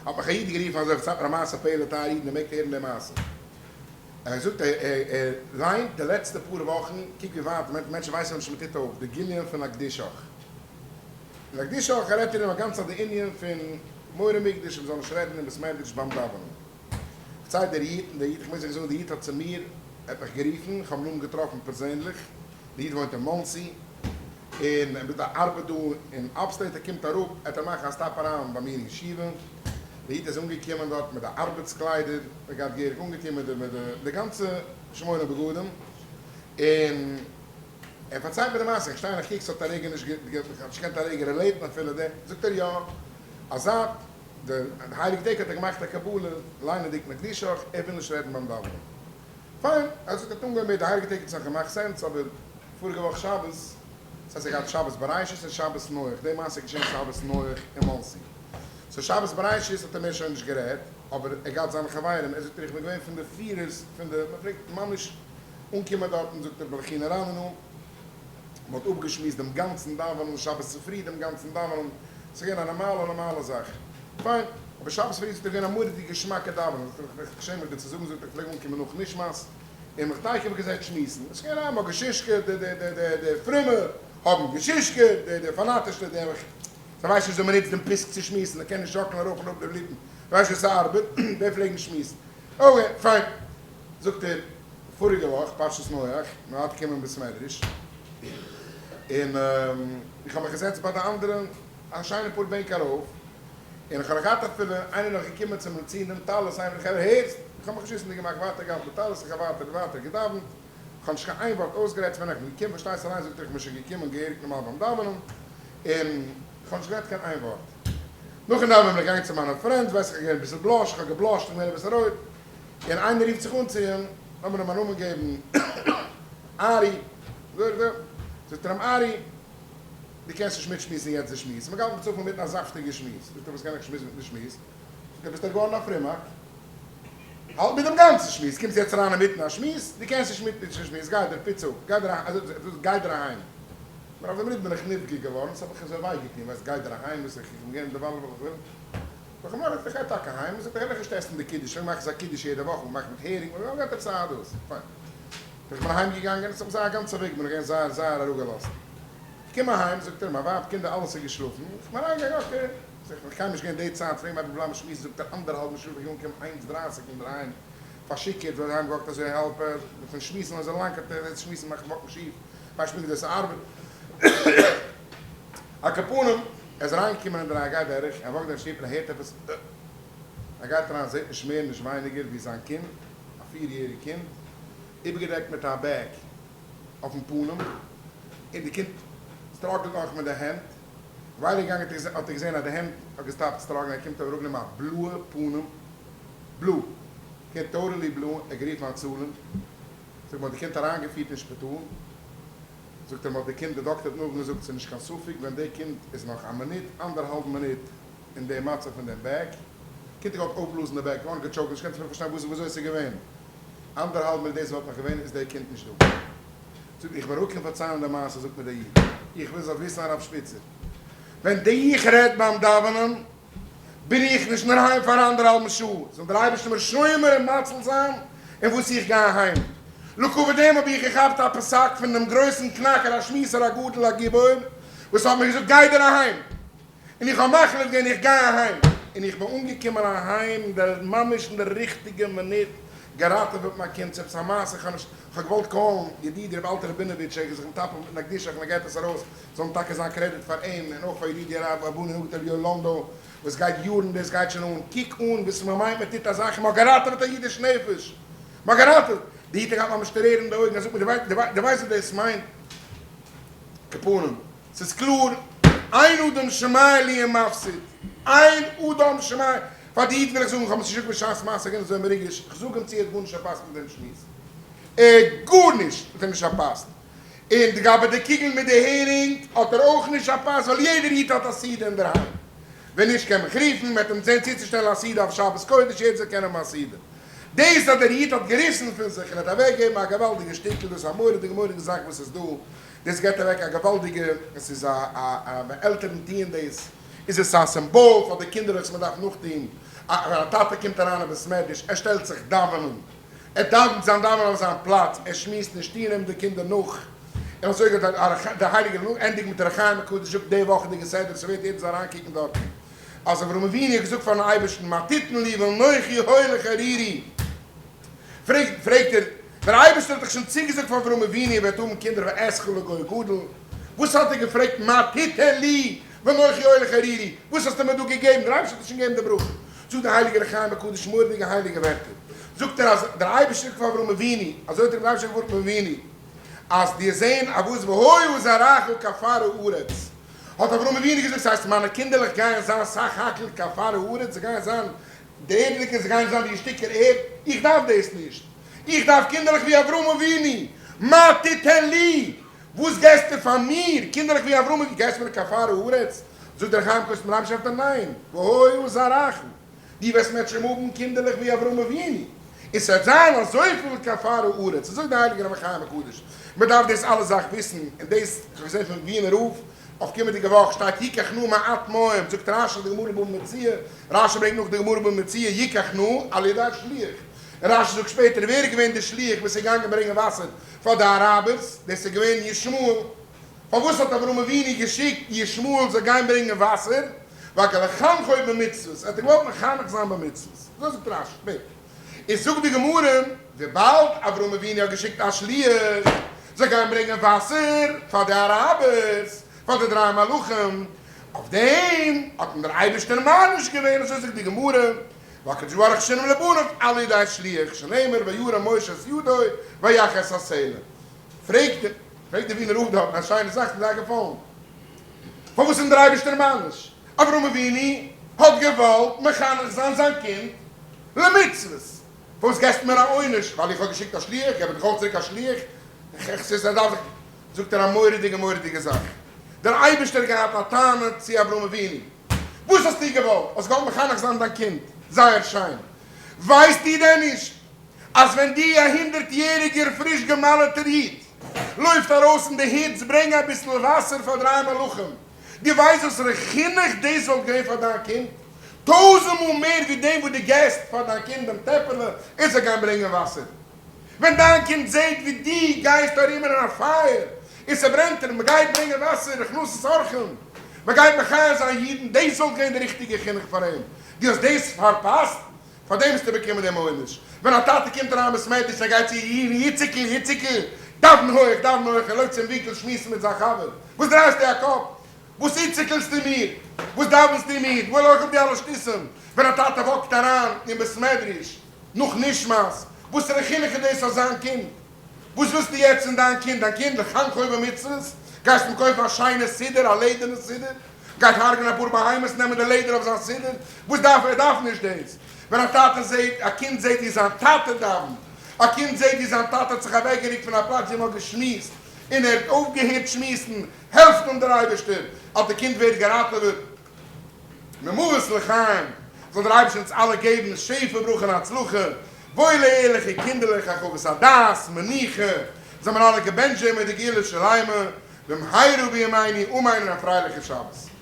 האט מיך א איד גערופן אזוי פארציילט מיר א מעשה פלא טייער אידן איר מעגט הערן די מעשה. ער זאגט ער ליינט די לעצטע פאר וואכן, קוק ווי ווייט מענטשן ווייסן נישט מען טוט אויף, די גיליון פון הקדישך. אין הקדישך רעדט ער אים א גאנצע צייט די ענין פון מורא מקדש מען זאל נישט רעדן אין בית מדרש ביים דאווענען. פארציילט דער איד, און דער איד, איך מוז אייך זאגן דער איד האט צו מיר, ער האט מיך גערופן, איך האב אים געטראפן פערזענליך, דער איד וואוינט אין מאנסי, און ער ארבעט דא אין upstate, ער קומט אראפ, עט ער מאכן א stop אריין ביי מיר אין ישיבה, דער איד איז אנגעקומען דארט מיט די ארבעטס קליידער, ער גייט געהעריג אנגעטון מיט די מיט די גאנצע שמונה בגדים, און ער פארציילט מיר די מעשה, איך שטיי און איך קוק, ס'האט א רגע נישט איך האב נישט געקענט א רגע relate ן אפילו די, זאגט ער יא, אז זייט די הייליגע טעג האט ער געמאכט א קבלה, ליינענדיג נקדישך, ער וויל נישט רעדן ביים דאווענען. פיין, ער זאגט ער האט אנגעהויבן מיט די הייליגע טעג האט עס נאך געמאכט sense, אבער פאריגע וואך שבת, דאס הייסט ער געהאט שבת בראשית און שבת נח, די מעשה איז געשען שבת נח אין מאנסי, so שבת בראשית האט ער מער שוין נישט גערעדט, אבער ער געהאט זיינע חברים, ער זאגט איך בין געווען פון די פירערס פון די, מען פלעגט ממש אנקומען דארטן, זאגט ער בלכי נרננו, מען האט אפגעשמועסט דעם גאנצן דאווענען, שבת צופרי דעם גאנצן דאווענען, ס'איז געווען א נארמאלע נארמאלע זאך, פיין, אבער שבת פרי איז געווען א מורא'דיג געשמאקע דאווענען, זאגט ער, איך שעם מיך דיר צו זאגן, זאגט ער, איך פלעג אנקומען נאך נשמת, און מיך תיכף געזעצט שמועסן, עס איז געווען א, מ'האט געשישקעט, די די די די די פרומע האבן געשישקעט, די די פאנאטישע, די זיי ווייסן נישט ווי מ'נוצט דעם פיסק צו שמועסן, זיי קענען נישט שאקלען ארויף און אראפ די ליפן, זיי ווייסן נישט ווי ס'ארבעט, די פלעגן שמועסן, okay, פיין, זאגט ער, פאריגע וואך פרשת נח, מען האט געקומען אין בית מדרש, און איך האב מיך געזעצט ביי די אנדערע א שיינע פאר בענק ארויף, און איך האב נאך געהאט אפילו איינער נאך געקומען צו מיר ציען דעם טלית, איינער פון די חברה, הערסט? איך האב מיך נישט וויסענדיג געמאכט, ווייטער געהאלטן די טלית, איך האב ווייטער און ווייטער געדאווענט, איך האב נישט קיין איין ווארט אויסגערעדט, ווען איך בין געקומען פארשטייסט אליין זאגט ער איך בין שוין געקומען געהעריג נארמאל ביים דאווענען, און איך האב נישט גערעדט קיין איין ווארט. נאכן דאווענען בין איך געגאנגען צו מיינע friends, ווייס איך איך געווען אביסל blush, איך האב גע blush ט, איך בין געווען אביסל רויט, און איינער רופט זיך אן צו אים, לאמיר אים א נאמען געבן, ארי, זאגט ער אים, ארי, דו קענסט נישט מיטשמועסן יעצט די שמועס, מ'האט געהאלטן צופיל מיטן א זאפטיגע שמועס, זאגט ער, וואס קען איך שמועסן מיטן שמועס, זאגט ער, ביסט דאך געווארן א פרומאק, האלט מיט דעם גאנצן שמועס, קומסט יעצט אריין אינמיטן א שמועס, דו קענסט נישט מיטמישן שמועס, גיי דיר פיץ אפ, גיי דיר גיי דיר אהיים, נאר אויף די מינוט בין איך נפגע געווארן, ס'האט מיך אזוי וויי געטון, ווייסט, גיי דיר אהיים, וואס איך איך בין געווען דערווייל וואס איך וויל. נאך אמאל איך גיי טאקע אהיים, זאגט ער העל איך נישט עסן די קידוש, מיר מאכן אזא קידוש יעדע וואך, מ'מאכט מיט הערינג, מ'האט געהאט עפעס א דאס, פיין. איך בין אהיים געגאנגען, עס האט מיר זייער א גאנצע וועג בין איך געווען זייער זייער אראפגעלאזט. איך קום אהיים, זאגט ער, מיין ווייב, קינדער אלעס איז געשלאפן, איך בין אריינגעגאנגען, okay, זאג איך, איך קיינמאל נישט געווען די צייט, פרעג מיין בלייבן שמועסן, זאגט ער, אנדערהאלבן שעה בין איך אנגעקומען איינס דרייסיג אינדערהיים, פארשיכורט, ווייל אהיים געוואקט אזוי האלב, פון שמועסן אזוי לאנג האט ער שמועסן מאכן וואקן שיף, ווייסט נישט ווי דאס ארבעט. על כל פנים, ער איז אריינגעקומען אין דער ער גייט דורך, ער וואקט דורך שטוב און ער הערט עפעס אה. ער גייט אריין זעט נישט מער נישט ווייניגער ווי זיין קינד, א פיר יעריג קינד, איבערגעדעקט מיט א bag אויפן פנים, און די קינד struggle ט נאך מיט די הענט, ווייטער געגאנגען האט ער געזען אז די הענט האט געסטאפט struggle ן, ער קומט אראפגענומען א בלויע פנים, בלוי, קינד totally בלוי, ער האט גערופן הצלה, זאגט מען האט די קינד אריינגעפירט אין שפיטאל, זאגט ער מ'האט די קינד, די דאקטער האט נאכגעזאגט ס'איז נישט קיין ספק ווען די קינד איז נאך א מינוט אנדערהאלבן מינוט אין די מצב פון דעם bag, קינד האט געוואלט אויפבלאזן די bag, געווארן גע choke ט, נישט געקענט אפילו פארשטיין וואס וויאזוי עס איז געווען, אנדערהאלב מינוט דאס וואלט נאך געווען איז די קינד נישט דא. זאגט איך בין אראפגעקומען פארציילן די מעשה זאגט מיר דער איד, איך וויל זאלסט וויסן הרב שפיצער, ווען די איך רעד ביים דאווענען בין איך נישט אינדערהיים פאר אנדערהאלבן שעה, זאל דער אייבערשטער מיר שומר און מציל זיין אין וואס איך גיי אהיים. לכבוד דעם האב איך געכאפט א פסק פון דעם גרויסן קנאקער השמועסער הגדול הגיבור, וואס האט מיר געזאגט גיי דיר אהיים, און איך האב מחליט געווען איך גיי אהיים, און איך בין אנגעקומען אהיים דער ממש אין דער ריכטיגע מינוט, געראטעוועט מיין קינד, ס'עפעס א מעשה, איך האב נישט, איך האב געוואלט call ן ידידי רבי אלטר רבינאוויטש, ער איז זיך מטפל מיטן הקדישך און ער געט עס ארויס, זאל אים טאקע זיין credit פאר אים, און אויך פאר ידידי הרב רבנו הגאון רבי יואל לאנדא, וואס גייט יארן דאס גייט שוין אן, קוק אן וואס מען מיינט מען טוט א זאך און מען האט געראטעוועט א אידיש נפש, מען האט געראטעוועט, די איד האט געהאט ממש טרערן אין די אויגן, ער זאגט מיר דו ווייסט וואס דאס מיינט? כפנים, ס'איז קלאר, אין אדם שומע לי ומפסיד, אין אדם שומע, פאר די איד וויל איך זאגן, איך האב עס נישט געזאגט בשעת מעשה, געווען אזוי מרוגש, איך זאג אים צו ער האט גארנישט פארפאסט מיט דעם שמועס, ער גארנישט האט ער נישט פארפאסט, און לגבי די קוגל מיט די הערינג האט ער אויך נישט פארפאסט ווייל יעדער איד האט א סעודה אינדערהיים, ווען נישט קען מיך רופן, מ'וועט אים זען צוצושטעלן א סעודה אויף שבת קודש, יעדער זאל קענען האבן א סעודה. דאס אז דער איד האט געריסן פון זיך און האט אוועקגעגעבן א געוואלדיגע שטיקל, דאס איז א מורא'דיגע מורא'דיגע זאך וואס איז דא, דאס געבט אוועק א געוואלדיגע, עס איז א א א ווען עלטערן טוען דאס. איז עס א סימבאל פאר די קינדערלעך וואס מען דארף נאכטוהן, ווען א טאטע קומט אריין אין בית מדרש, ער שטעלט זיך דאווענען, ער דאווענט זיין דאווענען אויף זיין פלאץ, ער שמועסט נישט, טוען אים די קינדער נאך, און אזוי גייט דער הייליגער נאך ענדיגן מיט אור החיים הקדוש זאגט די וואכעדיגע סדרה, ס'ווערט יעדער זאל אריינקוקן דארטן, אז אברהם אבינו האט געזאגט פארן אייבערשטן מה תתן לי ואנכי הולך ערירי, פרעגט פרעגט ער, דער אייבערשטער האט דאך שוין צוגעזאגט פאר אברהם אבינו ער וועט האבן קינדער ואעשך לגוי גדול, וואס האט ער געפרעגט מה תתן לי ואנכי הולך ערירי, וואס האסטו מיר דא געגעבן, דער אייבערשטער האט דיר שוין געגעבן די ברכה, זאגט דער הייליגער אור החיים הקדוש מורא'דיגע הייליגע ווערטער, זאגט ער אז דער אייבערשטער זאגט פאר אברהם אבינו, אזוי האט אים דער אייבערשטער געווארנט אברהם אבינו, אז דו זען אבות והיה זרעך כעפר הארץ, האט אברהם אבינו געזאגט, ס'הייסט מיינע קינדערלעך גייען זיין סך הכל כעפר הארץ, זיי גייען זיין די ערדליקע, זיי גייען זיין ווי שטיקער ערד, איך דארף דאס נישט, איך דארף קינדערלעך ווי אברהם אבינו, מה תתן לי, וואס געסטו פאר מיר, קינדערלעך ווי אברהם אבינו, געסט מיר כעפר הארץ? זאגט דער חיים קוס מרמ ש ניין, והיה זרעך, דו וועסט מערטשעם האבן קינדערלעך ווי אברהם אבינו, און ס'וועט זיין אזויפיל כעפר הארץ, אזוי זאגט דער הייליגער רבי חיים הקדוש, מען דארף דאס אלע זאך וויסן, און דאס איך האב געזען פון וויענער רב, אויף קומענדיגע וואך שטייט יקח נא מעט מים, זאגט רש י די גמרא בבא מציעא, רש י ברענגט נאך די גמרא בבא מציעא יקח נא על ידי שליח, און רש י זאגט שפעטער ווער איז געווען דער שליח וואס איז געגאנגען ברענגען וואסער פאר די אראבערס, דאס איז געווען ישמעאל, פארוואס האט אברהם אבינו געשיקט ישמעאל זאל גיין ברענגען וואסער? ווייל לחנכו במצוות, ער האט געוואלט מחנך זיין במצוות, אזוי זאגט רש י. איז זאגט די גמרא, וויבאלד אברהם אבינו האט געשיקט א שליח זאל גיין ברענגען וואסער פאר די אראבערס, פאר די דריי מלכים, אויף דעם האט אים דער אייבערשטער מעניש געווען, אזוי זאגט די גמרא, והקדוש ברוך הוא שינם לבניו על ידי שליח, שנאמר וירם משה את ידו ויך את הסלע. פרעגט פרעגט די ווינער רב דארטן א שיינע זאך, ס'איז זייער געפאלן, פארוואס איז אים דער אייבערשטער מעניש? אברהם אבינו האט געוואלט מחנך זיין זיין קינד למצוות, פארוואס געסטו מיר א עונש? ווייל איך האב געשיקט א שליח, געב איך דיך אויך צוריק א שליח, זאגט ער א מורא'דיגע מורא'דיגע זאך, דער אייבערשטער האט געהאט א טענה צו אברהם אבינו, וואס האסטו געוואלט? האסט געוואלט מחנך זיין דיין קינד, זייער שיין, ווייסטו דען נישט אז ווען דו א הונדערט יעריגער פריש גע'מל'טער איד לויפט ארויס אין די היץ ברענג אביסל וואסער פאר דריי מלכים, דו ווייסט וואסערע חינוך דאס וואלט געווען פאר דיין קינד? טויזענט מאל מער ווי דעם וואס דו געסט פאר דיין קינד דעם טעפעלע ער זאל גיין ברענגען וואסער. ווען דיין קינד זעט ווי דו גייסט ארום אין א פייער און ס'ברענט און מ'גייט ברענגען וואסער, הכנסת אורחים, מ'גייט מחיה זיין אידן, דאס וואלט געווען די ריכטיגע חינוך פאר אים. דו האסט דאס פארפאסט? פאר דעם האסטו באקומען דעם עונש. ווען א טאטע קומט אריין בית מדרש ער גייט צו איציקל, איציקל, דאוון הויך, דאוון הויך, ער לויפט צום ווינקל שמועסן מיט זיין חבר, וואס דרייסטו א קאפ? וואס איציקלסטו מיר? וואס דאווענסטו מיר? וואו לויך אויף די אלע שטותים? ווען א טאטע וואקט אריין אין בית מדרש נאך נשמת, וואסערע חינוך איז דאס אויף זיין קינד? וואס ווילסטו יעצט פון דיין קינד? דיין קינד לחנכו במצוות? גייסט אים קויפן א שיינע סידור, א לעדערנע סידור? גייט הרג'נען אפאר בהמות נעמען די לעדער אויף זיין סידור? וואס דארף ער? ער דארף נישט דאס. ווען א טאטע זעט, א קינד זעט ווי זיין טאטע דאווענט, א קינד זעט ווי זיין טאטע האט זיך אוועקגערוקט פון א פלאץ ווי מען האט געשמועסט, און ער האט אויפגעהערט שמועסן, העלפט אים דער אייבערשטער אז די קינד ווערט געראטעוועט ממוות לחיים, זאל דער אייבערשטער אונז אלע געבן שפע ברכה און הצלחה, וואוילע ערליכע קינדערלעך הרחבת הדעת, מנוחה, זאל מען אלע געבענטשט ווערן מיט די גאולה שלימה, במהרה בימינו אמן און א פרייליכע שבת.